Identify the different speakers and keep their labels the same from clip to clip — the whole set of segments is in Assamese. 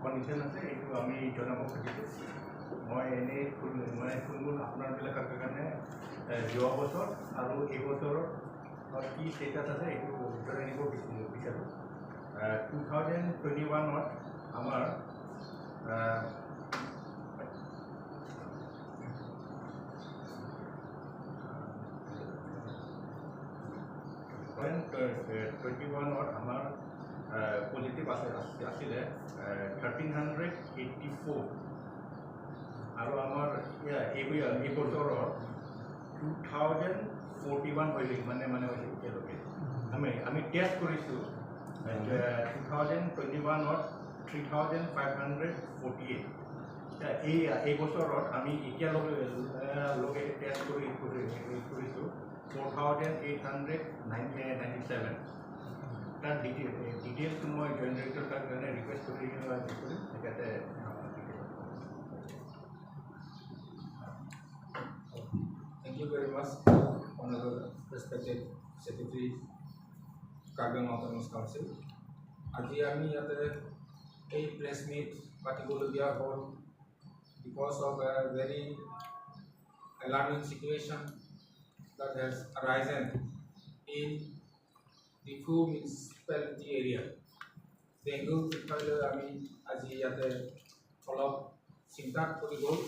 Speaker 1: কণ্ডিশ্যন আছে, এইটো আমি জনাব খুজিছোঁ। মই এনেই মানে থুলমূল আপোনাৰবিলাকৰ কাৰণে যোৱা বছৰ আৰু এই বছৰৰ কি ষ্টেটাছ আছে, এইটো জনাই দিব বিচাৰোঁ। 2021ত আমাৰ 21ত আমাৰ পজিটিভ আছিলে 1384 আৰু আমাৰ এই বছৰৰ 2041 হৈ মানে হৈছে। এতিয়ালৈকে আমি টেষ্ট কৰিছোঁ 2021ত 3548। এই বছৰত আমি এতিয়ালৈকে টেষ্ট কৰিছোঁ 4897। তাৰ ডিটেইলছটো মই জইণ্ট ডাইৰেক্টৰ কাৰণে ৰিকুৱেষ্ট কৰিম, তেখেতে।
Speaker 2: Thank you very much, Honorable Respected Secretary, Karbi Anglong Autonomous Council. আজি আমি ইয়াতে এই প্ৰেছ মিট পাতিবলগীয়া হ'ল because of a very alarming situation that has arisen in Diphu municipality area. Dengue বিষয়লৈ আমি আজি ইয়াতে অলপ চিন্তাত পৰি গ'ল।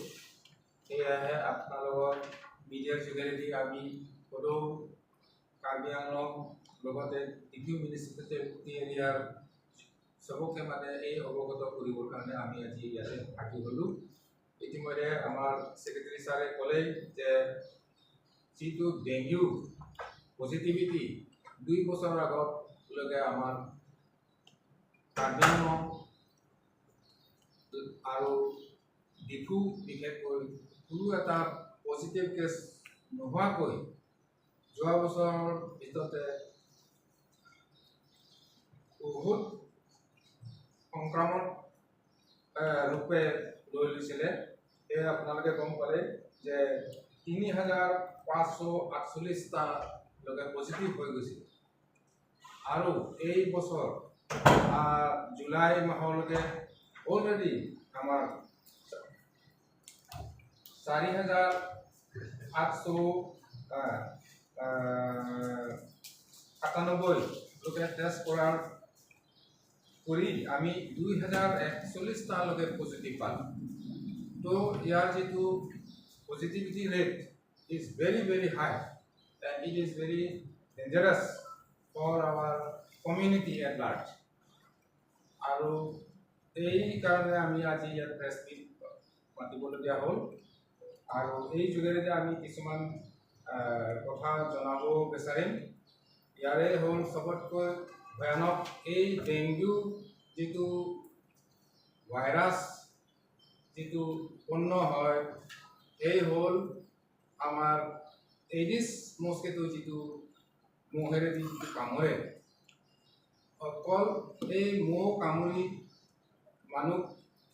Speaker 2: সেয়েহে আপোনালোকৰ মিডিয়াৰ যোগেদি আমি সদৌ কাৰ্বি আংলং, লগতে ডিফু মিউনিচিপালিটি এৰিয়াৰ চবকে মানে এই অৱগত কৰিবৰ কাৰণে আমি আজি ইয়াতে হাজিৰ হ'লোঁ। ইতিমধ্যে আমাৰ ছেক্ৰেটাৰী ছাৰে ক'লেই যে যিটো ডেংগু পজিটিভিটি 2 বছৰৰ আগতলৈকে আমাৰ কাৰ্বি আংলং আৰু ডিফু বিশেষকৈ কোনো এটা পজিটিভ কেছ নোহোৱাকৈ যোৱা বছৰৰ ভিতৰতে বহুত সংক্ৰামক ৰূপে লৈ লৈছিলে। সেয়ে আপোনালোকে গম পালে যে 3548টালৈকে পজিটিভ হৈ গৈছিল আৰু এই বছৰ জুলাই মাহলৈকে অলৰেডি আমাৰ 4897 লোকে টেষ্ট কৰি আমি 2041টালৈকে পজিটিভ পালোঁ। তো ইয়াৰ যিটো positivity rate is very very high and it is very dangerous for our community at large. আৰু এই কাৰণে আমি আজি ইয়াত প্ৰেছ মিট মাতিবলগীয়া হ'ল আৰু এই যোগেৰে আমি কিছুমান কথা জনাব বিচাৰিম। ইয়াৰে হ'ল চবতকৈ ভয়ানক এই ডেংগু যিটো ভাইৰাছ যিটো উৎপন্ন হয়, সেই হ'ল আমাৰ এডিছ মস্কিটো, যিটো মহেৰে যিটো কামোৰে। অকল এই মহ কামুৰি মানুহ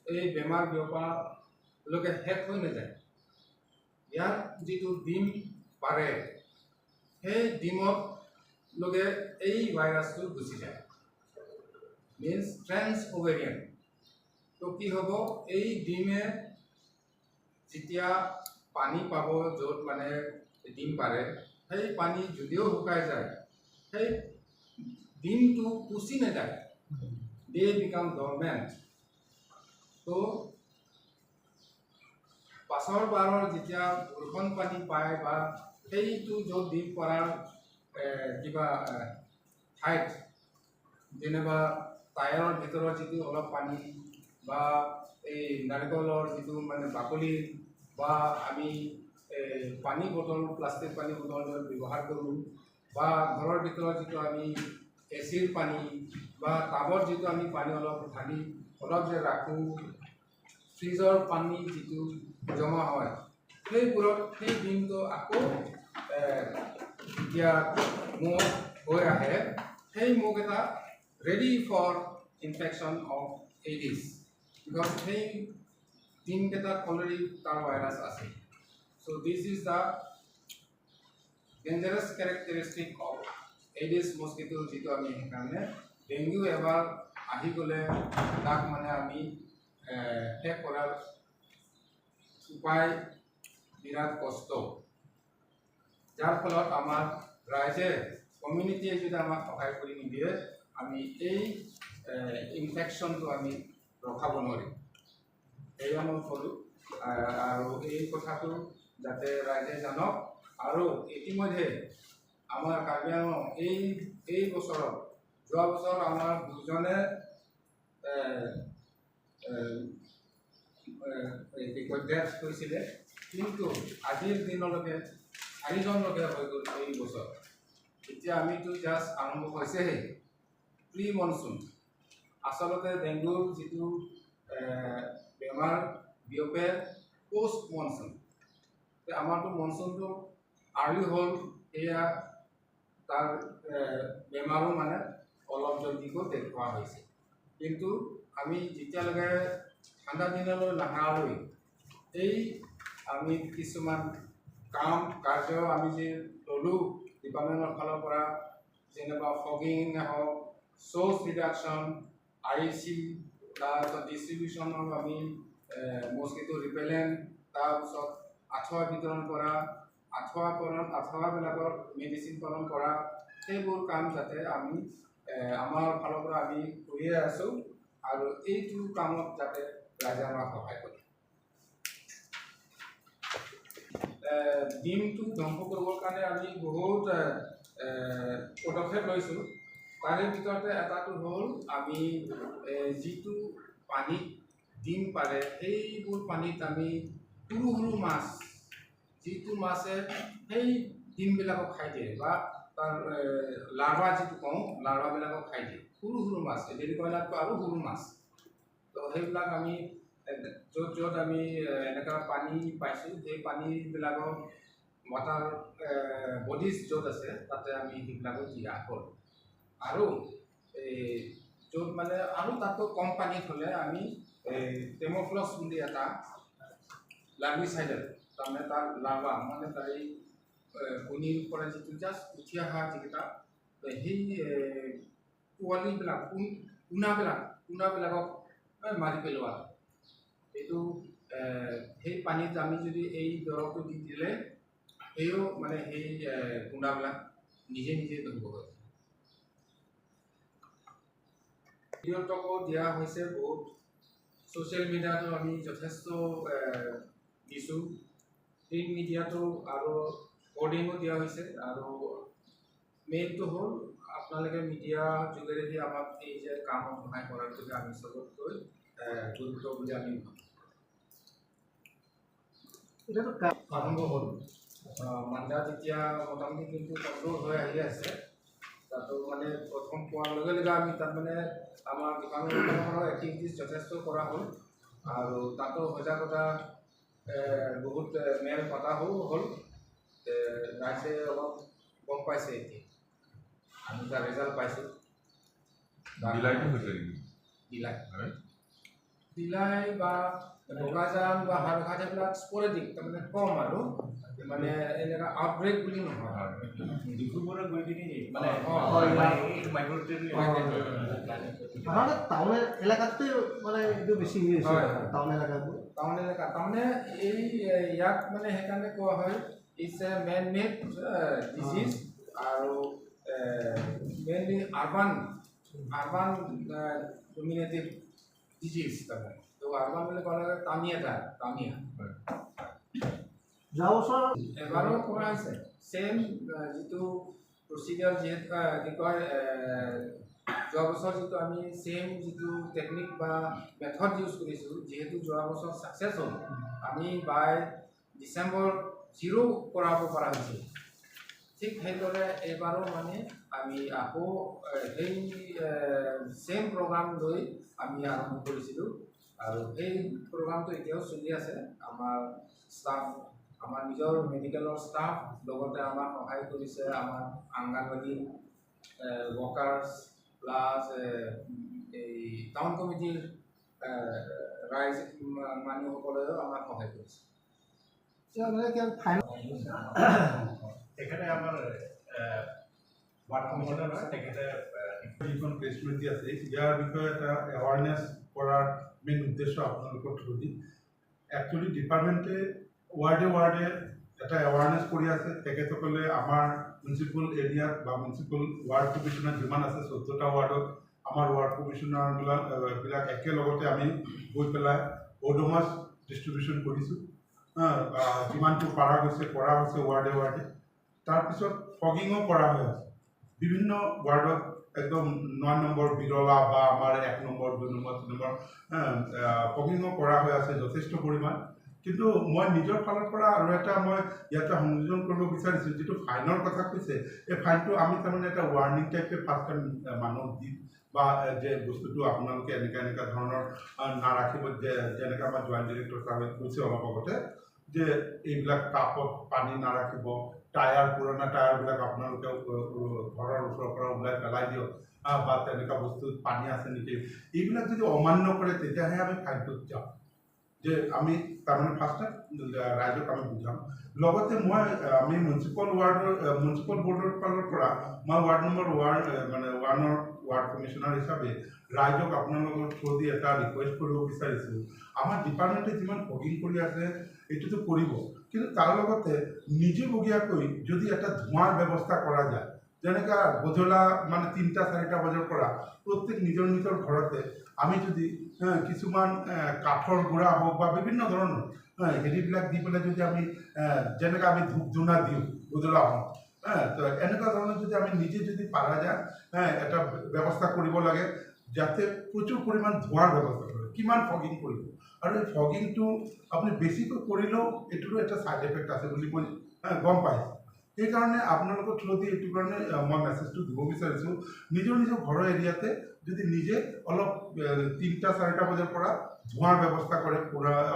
Speaker 2: এই বেমাৰ বিয়পালৈকে শেষ হৈ নাযায়। ইয়াৰ যিটো ডিম পাৰে, সেই ডিমত লগে এই ভাইৰাছটো গুচি যায়, মিনছ ট্ৰেন্স অভেৰিয়ান। তো কি হ'ব, এই ডিমে যেতিয়া পানী পাব, য'ত মানে ডিম পাৰে, সেই পানী যদিও শুকাই যায়, সেই ডিমটো পচি নাযায়, they become dormant. তো পাছৰ বাৰৰ যেতিয়া বৰষুণ পানী পায় বা সেইটো য'ত ডিম পৰাৰ কিবা ঠাইত, যেনিবা টায়াৰৰ ভিতৰত যিটো অলপ পানী বা এই নাৰিকলৰ যিটো মানে বাকলি বা আমি এই পানী বটল, প্লাষ্টিক পানী বটল ব্যৱহাৰ কৰোঁ বা ঘৰৰ ভিতৰত যিটো আমি এচিৰ পানী বা টাবত যিটো আমি পানী অলপ ঢালি অলপ যে ৰাখোঁ, ফ্ৰিজৰ পানী যিটো জমা হয়, সেইবোৰত সেই ডিমটো আকৌ যেতিয়া মহ হৈ আহে, সেই মহকেইটা ready for infection of Aedes, because সেই ডিমকেইটাত অলৰেডি তাৰ ভাইৰাছ আছে। So this is the dangerous characteristic of Aedes mosquito, যিটো আমি সেইকাৰণে ডেংগু এবাৰ আহি গ'লে তাক মানে আমি শেষ কৰাৰ উপায় বিৰাট কষ্ট। যাৰ ফলত আমাৰ ৰাইজে, কমিউনিটিয়ে যদি আমাক সহায় কৰি নিদিয়ে, আমি এই ইনফেকশ্যনটো আমি ৰখাব নোৱাৰিম। সেয়া মই ক'লোঁ আৰু এই কথাটো যাতে ৰাইজে জানক। আৰু ইতিমধ্যে আমাৰ কাৰ্বি আংলং এই বছৰত, যোৱা বছৰ আমাৰ দুজনে কি কয় ডেথ হৈছিলে, কিন্তু আজিৰ দিনলৈকে চাৰিজনলৈকে হৈ গ'ল এই বছৰ। এতিয়া আমিতো জাষ্ট আৰম্ভ হৈছেহে, প্ৰি মনচুন। আচলতে ডেংগুৰ যিটো বেমাৰ বিয়পে পষ্ট মনচুন, আমাৰতো মনচুনটো আৰ্লি হ'ল, সেয়া তাৰ বেমাৰো মানে অলপ জলদিকৈ দেখুওৱা হৈছে। কিন্তু আমি যেতিয়ালৈকে ঠাণ্ডা দিনলৈ নাহালৈ এই আমি কিছুমান কাম কাৰ্য আমি যে ল'লোঁ ডিপাৰ্টমেণ্টৰ ফালৰ পৰা, যেনেকুৱা ফগিং হওক, চ'ৰ্চ ৰিডাকশ্যন, আইইচি, তাৰপিছত ডিষ্ট্ৰিবিউশ্যনৰ আমি মস্কিটো ৰিপেলেণ্ট, তাৰপিছত আঁঠুৱা বিতৰণ কৰা, আঁঠুৱাকৰণ, আঁঠুৱাবিলাকৰ মেডিচিন পালন কৰা, সেইবোৰ কাম যাতে আমি আমাৰ ফালৰ পৰা আমি কৰিয়ে আছোঁ আৰু এইটো কামত যাতে ৰাইজে আমাক সহায় কৰে। ডিমটো ধ্বংস কৰিবৰ কাৰণে আমি বহুত পদক্ষেপ লৈছোঁ। তাৰে ভিতৰতে এটাটো হ'ল আমি যিটো পানীত ডিম পাৰে সেইবোৰ পানীত আমি সৰু সৰু মাছ, যিটো মাছে সেই ডিমবিলাকক খাই দিয়ে বা তাৰ লাৰ্ভা যিটো কওঁ, লাৰ্ভাবিলাকক খাই দিয়ে, সৰু সৰু মাছ, ডেৰিকইনাতকৈ আৰু সৰু মাছ। তো সেইবিলাক আমি য'ত য'ত আমি এনেকুৱা পানী পাইছোঁ, সেই পানীবিলাকক ৱাটাৰ বডিজ য'ত আছে তাতে আমি সেইবিলাকো দিয়া হ'ল। আৰু এই য'ত মানে আৰু তাতকৈ কম পানীত হ'লে আমি এই টেম'ফ্লছ বুলি এটা লাৰ্ভিচাইডেল, তাৰমানে তাৰ লাৰ্ভা মানে তাৰ এই কণীৰ পৰা যিটো জাষ্ট উঠি অহা যিকেইটা সেই পোৱালিবিলাক, পোনাবিলাকক মাৰি পেলোৱা, এইটো সেই পানীত আমি যদি এই দৰৱটো দি দিলে সেও মানে সেই পোনাবিলাক নিজে নিজে ধ্বংস হয়। ভিডিঅ'টকো দিয়া হৈছে বহুত, ছ'চিয়েল মিডিয়াতো আমি যথেষ্ট দিছোঁ, প্ৰিণ্ট মিডিয়াটো আৰু হোৰ্ডিঙো দিয়া হৈছে। আৰু মেইনটো হ'ল আপোনালোকে মিডিয়া যোগেদি আমাক এই যে কামত সহায় কৰাটোকে আমি চবতকৈ গুৰুত্ব বুলি আমি ভাবোঁ। এতিয়াতো আৰম্ভ হ'ল মাণ্ডাত, এতিয়া মোটামুটি কিন্তু কণ্ট্ৰল হৈ আহি আছে। তাতো মানে প্ৰথম পোৱাৰ লগে লগে আমি তাত মানে আমাৰ ডিপাৰ্টমেণ্টৰ এক্টিভিটিছ যথেষ্ট কৰা হ'ল আৰু তাতো সজাগতা বহুত মেল পতা হ'ল, ৰাইজে অলপ গম পাইছে, এতিয়া আমি তাৰ ৰিজাল্ট পাইছোঁ। দিলাই বা বগাজান বা হাৰঘাট এইবিলাক স্পৰেডিক, তাৰমানে কম আৰু মানে এনেকুৱা আউটব্ৰেক বুলি নহয়।
Speaker 1: ডিব্ৰুগড়ত গৈ কিনি মানে
Speaker 3: টাউন এলেকাতে মানে এইটো বেছি হৈছে, টাউন এলেকাবোৰ,
Speaker 2: টাউন এলেকা তাৰমানে এই ইয়াক মানে সেইকাৰণে কোৱা হয় it's a man made disease আৰু মেইনলি আৰবান ডমিনেটেড ডিজিজ। তাৰমানে তো আৰবান বুলি ক'লে টাউনীয়া, টাউনীয়া।
Speaker 3: যোৱা বছৰ
Speaker 2: এবাৰো কৰা হৈছে ছেম যিটো প্ৰচিডিউৰ, যিহেতু কি কয় যোৱা বছৰ যিটো আমি ছেম যিটো টেকনিক বা মেথড ইউজ কৰিছোঁ, যিহেতু যোৱা বছৰ ছাকচেছ হ'ল, আমি বাই ডিচেম্বৰ জিৰ' কৰাব পৰা হৈছে। ঠিক সেইদৰে এইবাৰো মানে আমি আকৌ সেই ছেম প্ৰগ্ৰাম লৈ আমি আৰম্ভ কৰিছিলোঁ আৰু সেই প্ৰগ্ৰামটো এতিয়াও চলি আছে। আমাৰ ষ্টাফ, আমাৰ নিজৰ মেডিকেলৰ ষ্টাফ, লগতে আমাক সহায় কৰিছে আমাৰ আংগনবাড়ী ৱৰ্কাৰ্ছ, প্লাছ এই টাউন কমিটিৰ ৰাইজ মানুহসকলেও আমাক সহায় কৰিছে।
Speaker 1: তেখেতে আমাৰ ৱাৰ্ড কমিশ্যনাৰ হয়, তেখেতে
Speaker 4: যিখন প্লেচমেণ্ট দি আছে ইয়াৰ বিষয়ে এটা এৱাৰনেছ কৰাৰ মেইন উদ্দেশ্য আপোনালোকৰ থ্ৰুদি। একচুৱেলি ডিপাৰ্টমেণ্টে ৱাৰ্ডে ৱাৰ্ডে এটা এৱাৰনেছ কৰি আছে। তেখেতসকলে আমাৰ মিউনিচিপেল এৰিয়াত বা মিউনিচিপেল ৱাৰ্ড কমিশ্যনাৰ যিমান আছে 14টা ৱাৰ্ডত আমাৰ ৱাৰ্ড কমিশ্যনাৰবিলাক বিলাক একেলগতে আমি গৈ পেলাই অ'ডোমাছ ডিষ্ট্ৰিবিউশ্যন কৰিছোঁ, যিমানটো পৰা গৈছে কৰা হৈছে ৱাৰ্ডে ৱাৰ্ডে। তাৰপিছত ফগিঙো কৰা হৈ আছে বিভিন্ন ৱাৰ্ডত, একদম 9 নম্বৰ বিৰলা বা আমাৰ 1 নম্বৰ 2 নম্বৰ 3 নম্বৰ ফগিঙো কৰা হৈ আছে যথেষ্ট পৰিমাণ। কিন্তু মই নিজৰ ফালৰ পৰা আৰু এটা মই ইয়াতে সংযোজন কৰিব বিচাৰিছোঁ, যিটো ফাইনৰ কথা কৈছে, এই ফাইনটো আমি তাৰমানে এটা ৱাৰ্ণিং টাইপে ফাৰ্ষ্ট টাইম মানুহক দিম বা যে বস্তুটো আপোনালোকে এনেকুৱা এনেকুৱা ধৰণৰ নাৰাখিব, যে যেনেকৈ আমাৰ জইণ্ট ডিৰেক্টৰ ছাৰে কৈছে অলপ আগতে যে এইবিলাক কাপত পানী নাৰাখিব, টায়াৰ পুৰণা টায়াৰবিলাক আপোনালোকে ঘৰৰ ওচৰৰ পৰা ওলাই পেলাই দিয়ক বা তেনেকুৱা বস্তুত পানী আছে নেকি, এইবিলাক যদি অমান্য কৰে তেতিয়াহে আমি ফাইনটোত যাম, যে আমি তাৰমানে ফাৰ্ষ্ট টাইম ৰাইজক আমি বুজাম। লগতে মই আমি মিউনিচিপেল ৱাৰ্ডৰ মিউনিচিপেল বৰ্ডৰ ফালৰ পৰা মই ৱাৰ্ড নম্বৰ 1 মানে 1ৰ ৱাৰ্ড কমিশ্যনাৰ হিচাপে ৰাইজক আপোনালোকৰ থ্ৰু দি এটা ৰিকুৱেষ্ট কৰিব বিচাৰিছোঁ। আমাৰ ডিপাৰ্টমেণ্টে যিমান ফগিং কৰি আছে এইটোতো কৰিব, কিন্তু তাৰ লগতে নিজেবগীয়াকৈ যদি এটা ধোঁৱাৰ ব্যৱস্থা কৰা যায়, যেনেকুৱা গধূলা মানে 3-4 বজাৰ পৰা প্ৰত্যেক নিজৰ নিজৰ ঘৰতে আমি যদি কিছুমান কাঠৰ গুড়া হওক বা বিভিন্ন ধৰণৰ হেৰিবিলাক দি পেলাই যদি আমি যেনেকৈ আমি ধূপ ধূনা দিওঁ গধূলা হওক, তো এনেকুৱা ধৰণৰ যদি আমি নিজে যদি পাৰা যায় এটা ব্যৱস্থা কৰিব লাগে, যাতে প্ৰচুৰ পৰিমাণ ধোঁৱাৰ ব্যৱস্থা কৰে। কিমান ফগিং কৰিব, আৰু এই ফগিংটো আপুনি বেছিকৈ কৰিলেও এইটোৰো এটা ছাইড এফেক্ট আছে বুলি মই গম পাইছোঁ। সেইকাৰণে আপোনালোকৰ থ্ৰুদি এইটো কাৰণে মই মেছেজটো দিব বিচাৰিছোঁ, নিজৰ নিজৰ ঘৰৰ এৰিয়াতে যদি নিজে অলপ 3-4 বজাৰ পৰা ধোঁৱাৰ ব্যৱস্থা কৰে,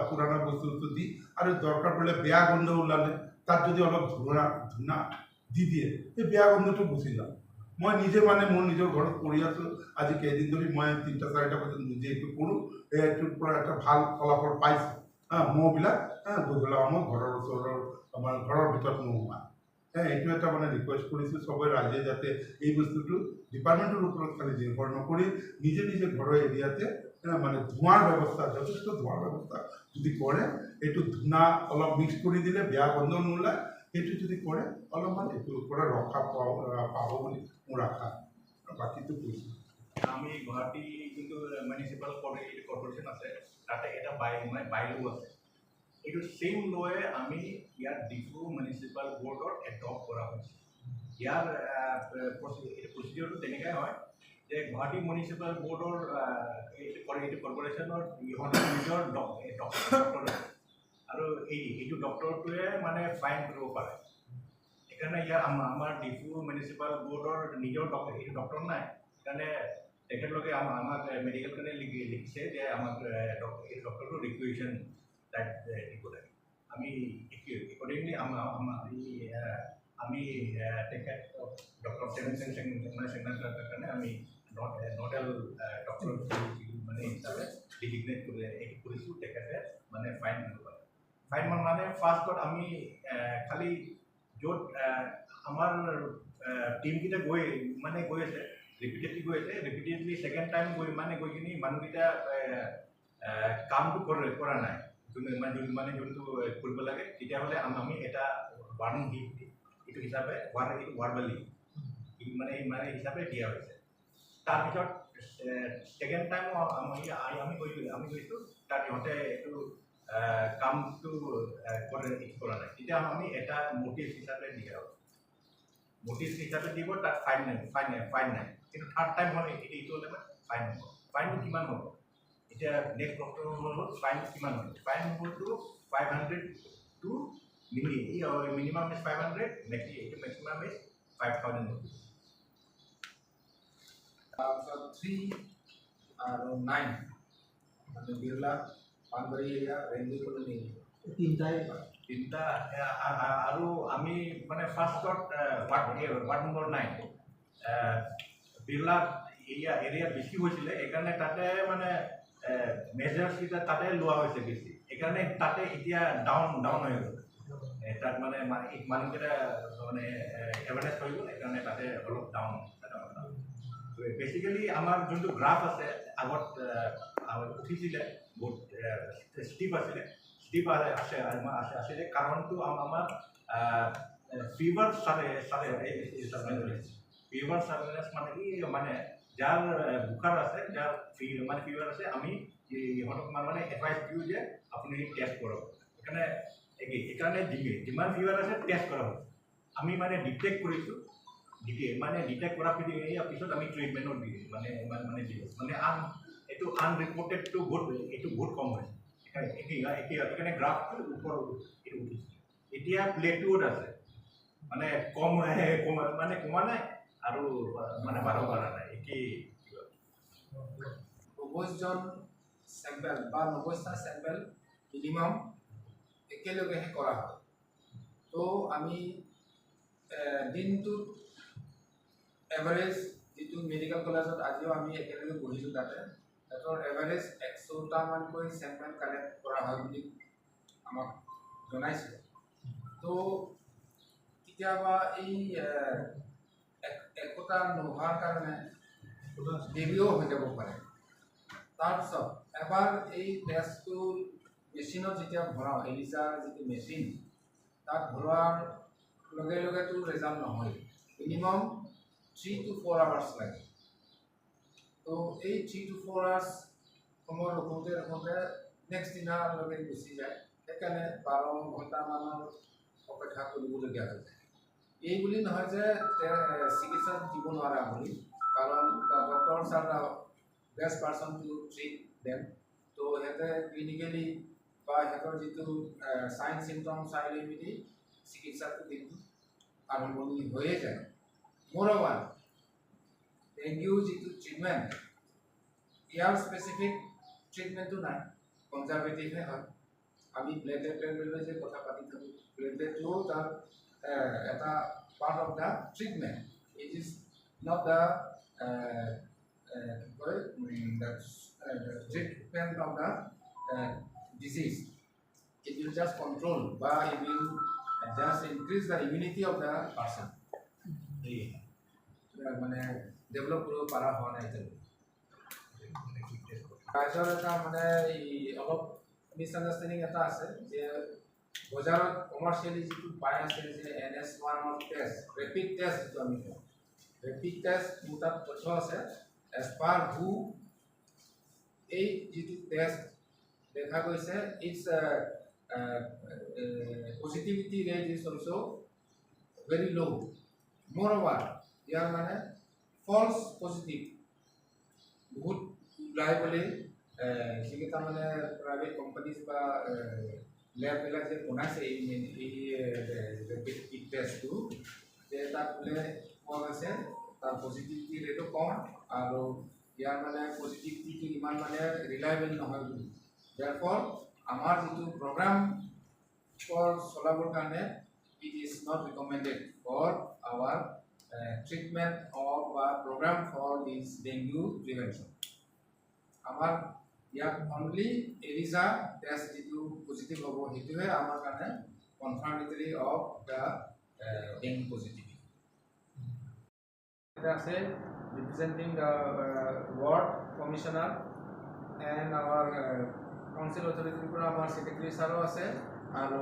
Speaker 4: পুৰাণা বস্তু বস্তু দি, আৰু দৰকাৰ পৰিলে বেয়া গোন্ধ ওলালে তাত যদি অলপ ধূনা দি দিয়ে, সেই বেয়া গোন্ধটো গুচি যাব। মই নিজে মানে মোৰ নিজৰ ঘৰত কৰি আছোঁ আজি কেইদিন ধৰি, মই 3-4 বজাত নিজে এইটো কৰোঁ, এইটোৰ পৰা এটা ভাল ফলাফল পাইছোঁ। মহবিলাক গধূলা সময়ত ঘৰৰ ওচৰৰ আমাৰ ঘৰৰ ভিতৰত নোসোমায়। এইটো এটা মানে ৰিকুৱেষ্ট কৰিছোঁ চবে ৰাইজে, যাতে এই বস্তুটো ডিপাৰ্টমেণ্টৰ ওপৰত খালি নিৰ্ভৰ নকৰি নিজে নিজে ঘৰৰ এৰিয়াতে মানে ধোঁৱাৰ ব্যৱস্থা, যথেষ্ট ধোঁৱাৰ ব্যৱস্থা যদি কৰে, এইটো ধূনা অলপ মিক্স কৰি দিলে বেয়া গোন্ধ নোলায়, সেইটো যদি কৰে অলপমান এইটোৰ পৰা ৰক্ষা পাব বুলি মোৰ আশা। বাকীটো কৈছোঁ।
Speaker 1: আমি গুৱাহাটী যোনটো মিউনিচিপাল কৰ্পৰেশ্যন আছে তাতে এটা বাইলো আছে, এইটো ছেইম লয়ে আমি ইয়াত ডিফু মিউনিচিপাল বৰ্ডত এডপ্ট কৰা হৈছে। ইয়াৰ প্ৰচিডিউৰটো তেনেকুৱাই হয় যে গুৱাহাটী মিউনিচিপাল বৰ্ডৰ এইটো কৰ্পৰেশ্যনৰ ইহঁতৰ নিজৰ ডক্টৰ আছে, আৰু এইটো ডক্টৰটোৱে মানে ফাইন কৰিব পাৰে। সেইকাৰণে ইয়াৰ আমাৰ ডিফু মিউনিচিপাল বৰ্ডৰ নিজৰ এইটো ডক্টৰ নাই, সেইকাৰণে তেখেতলোকে আমাক মেডিকেল কাৰণে লিখিছে যে আমাক এই ডক্টৰটো ৰিকুৱেশ্যন টাইপ দিব লাগে। আমি একৰ্ডিংলি আমি তেখেত ডক্টৰ চেংনাৰ কাৰণে আমি নডেল ডক্টৰ মানে হিচাপে ডিজিগনেট এইটো কৰিছোঁ। তেখেতে মানে ফাইন দিব পাৰে। ফাইন মানে ফাৰ্ষ্টত আমি খালি য'ত আমাৰ টিমকেইটা গৈ মানে গৈ আছে, ৰিপিটেডলি গৈ আছে, ৰিপিটেডলি ছেকেণ্ড টাইম গৈ মানে গৈ কিনি মানুহকেইটা কামটো কৰা নাই, মানে যোনটো কৰিব লাগে, তেতিয়াহ'লে আমি এটা ৱাৰ্ণিং এইটো হিচাপে ৱাৰ্বেলি মানে হিচাপে দিয়া হৈছে। তাৰপিছত ছেকেণ্ড টাইমো আমি গৈছোঁ, তাত ইহঁতে এইটো কামটো কৰা নাই, তেতিয়া আমি এটা ন'টিছ হিচাপে দিয়া হ'ল। ন'টিছ হিচাপে দিব, তাত ফাইন নাই, ফাইন নাই, ফাইন নাই। কিন্তু থাৰ্ড টাইম হ'লে এইটো হ'লে মানে ফাইন হ'ব। ফাইনটো কিমান হ'ব এতিয়া নেক্সট ডক্টৰ হ'ল, ফাইনটো কিমান হ'ব? ফাইন হ'লটো 500 টু মিনিমাম is 500, এইটো মেক্সিমাম is 5000 rupees.
Speaker 2: তাৰপিছত 3 আৰু 9 মানে Birla, Panbari area, railway colony,
Speaker 3: তিনিটাই
Speaker 1: তিনিটা। আৰু আমি মানে ফাৰ্ষ্টত ৱাৰ্ড নম্বৰ 9 বিৰলা এৰিয়া বেছি হৈছিলে, সেইকাৰণে তাতে মানে মেজাৰ্ছকেইটা তাতে লোৱা হৈছে বেছি, সেইকাৰণে তাতে এতিয়া ডাউন হৈ গ'ল। তাত মানে মানুহকেইটা মানে এৱাৰনেছ হৈ গ'ল, সেইকাৰণে তাতে অলপ ডাউন। বেচিকেলি আমাৰ যোনটো গ্ৰাফ আছে আগত উঠিছিলে, বহুত ষ্টিপ আছিলে, ষ্টিপ আছে আছিলে। কাৰণটো আমাৰ ফিভাৰ ফিভাৰ চাৰ্ভেলেঞ্চ মানে কি, মানে যাৰ বুখাৰ আছে, যাৰ মানে ফিভাৰ আছে, আমি ইহঁতক মানে এডভাইচ দিওঁ যে আপুনি টেষ্ট কৰক। সেইকাৰণে যিমান ফিভাৰ আছে টেষ্ট কৰা হৈছে। আমি মানে ডিটেক্ট কৰিছোঁ, মানে ডিটেক্ট কৰাৰ পিছত আমি ট্ৰিটমেণ্টো দি মানে মানে দিওঁ, মানে এইটো আনৰিপৰ্টেডটো বহুত, এইটো বহুত কম হৈছে। সেইকাৰণে গ্ৰাফটো ওপৰত এইটো উঠিছে। এতিয়া প্লেটুত আছে, মানে কম মানে কমা নাই আৰু মানে বাঢ়িব পৰা নাই। একেই
Speaker 2: 90জন চেম্পেল বা 90টা চেম্পেল মিনিমাম একেলগেহে কৰা হয়। তো আমি দিনটোত এভাৰেজ যিটো মেডিকেল কলেজত আজিও আমি একেলগে বহিছোঁ, তাতে সিহঁতৰ এভাৰেজ 100টামানকৈ চেম্পেল কালেক্ট কৰা হয় বুলি আমাক জনাইছে। তো কেতিয়াবা এই 100টা নোহোৱাৰ কাৰণে দেৰিও হৈ যাব পাৰে। তাৰপিছত এবাৰ এই টেষ্টটো মেচিনত যেতিয়া ভৰাওঁ, এলিজাৰ যিটো মেচিন, তাত ভৰোৱাৰ লগে লগেতো ৰেজাল্ট নহয়, মিনিমাম 3 to 4 hours লাগে। তো এই 3 to 4 hours সময় ৰখোঁতে ৰখোঁতে নেক্সট দিনালৈকে গুচি যায়। সেইকাৰণে 12 ঘণ্টামানৰ অপেক্ষা কৰিবলগীয়া হৈ যায়। এই বুলি নহয় যে চিকিৎসা দিব নোৱাৰা বুলি, কাৰণ doctors are the best person to treat them. তো সিহঁতে ক্লিনিকেলি বা সিহঁতৰ যিটো চাইন চিমটম চাই লৈ মেলি চিকিৎসাটো কিন্তু আৰম্ভণি হৈয়ে যায়। মোৰঅভাৰ ডেংগু যিটো ট্ৰিটমেণ্ট, ইয়াৰ স্পেচিফিক ট্ৰিটমেণ্টটো নাই, কনজাৰ্ভেটিভহে হয়। আমি প্লেটলেট লৈ যে কথা পাতি থাকোঁ, প্লেটলেটটোও তাৰ এটা part of the treatment. It is not the কি কয়, treatment of the disease. It will just control বা it will just increase the immunity of the person. এই মানে ডেভেলপ কৰিব পৰা হোৱা নাই এতিয়ালৈকে। ৰাইজৰ এটা মানে এই অলপ মিছআণ্ডাৰষ্টেণ্ডিং এটা আছে যে বজাৰত কমাৰ্চিয়েলি যিটো পাই আছে যে NS1ৰ টেষ্ট, ৰেপিড টেষ্ট যিটো আমি কওঁ, ৰেপিড টেষ্ট মোৰ তাত তথ্য আছে, এজ পাৰ হু এই যিটো টেষ্ট দেখা গৈছে, its positivity rate is also very low. Moreover ইয়াৰ মানে ফল্ছ পজিটিভ বহুত ওলাই বুলি যিকেইটা মানে প্ৰাইভেট কোম্পানীজ বা লেববিলাক যে বনাইছে এই ৰেপিড কিট টেষ্টটো, যে তাত বোলে পোৱা গৈছে তাৰ পজিটিভিটি ৰেটো কম আৰু ইয়াৰ মানে পজিটিভিটিটো ইমান মানে ৰিলায়েবল নহয় বুলি। দেয়াৰফৰ আমাৰ যিটো প্ৰগ্ৰাম ফৰ চলাবৰ কাৰণে it is not recommended for our treatment of বা program for this dengue prevention. আমাৰ ইয়াত অনলি এলিজা টেষ্ট যিটো পজিটিভ হ'ব সেইটোহে আমাৰ কাৰণে confirmatory of the dengue positivity. আছে representing the ward commissioner and our council অথৰিটিৰ পৰা আমাৰ ছেক্ৰেটাৰী ছাৰো আছে। আৰু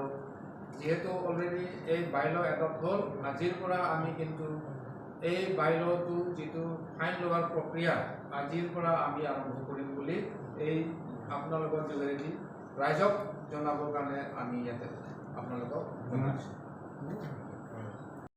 Speaker 2: যিহেতু অলৰেডি এই বাইল এডপ্ট হ'ল, আজিৰ পৰা আমি কিন্তু এই বাইলটো যিটো ফাইন লোৱাৰ প্ৰক্ৰিয়া আজিৰ পৰা আমি আৰম্ভ কৰিম বুলি এই আপোনালোকৰ যোগেদি ৰাইজক জনাবৰ কাৰণে আমি ইয়াতে আপোনালোকক জনাইছোঁ।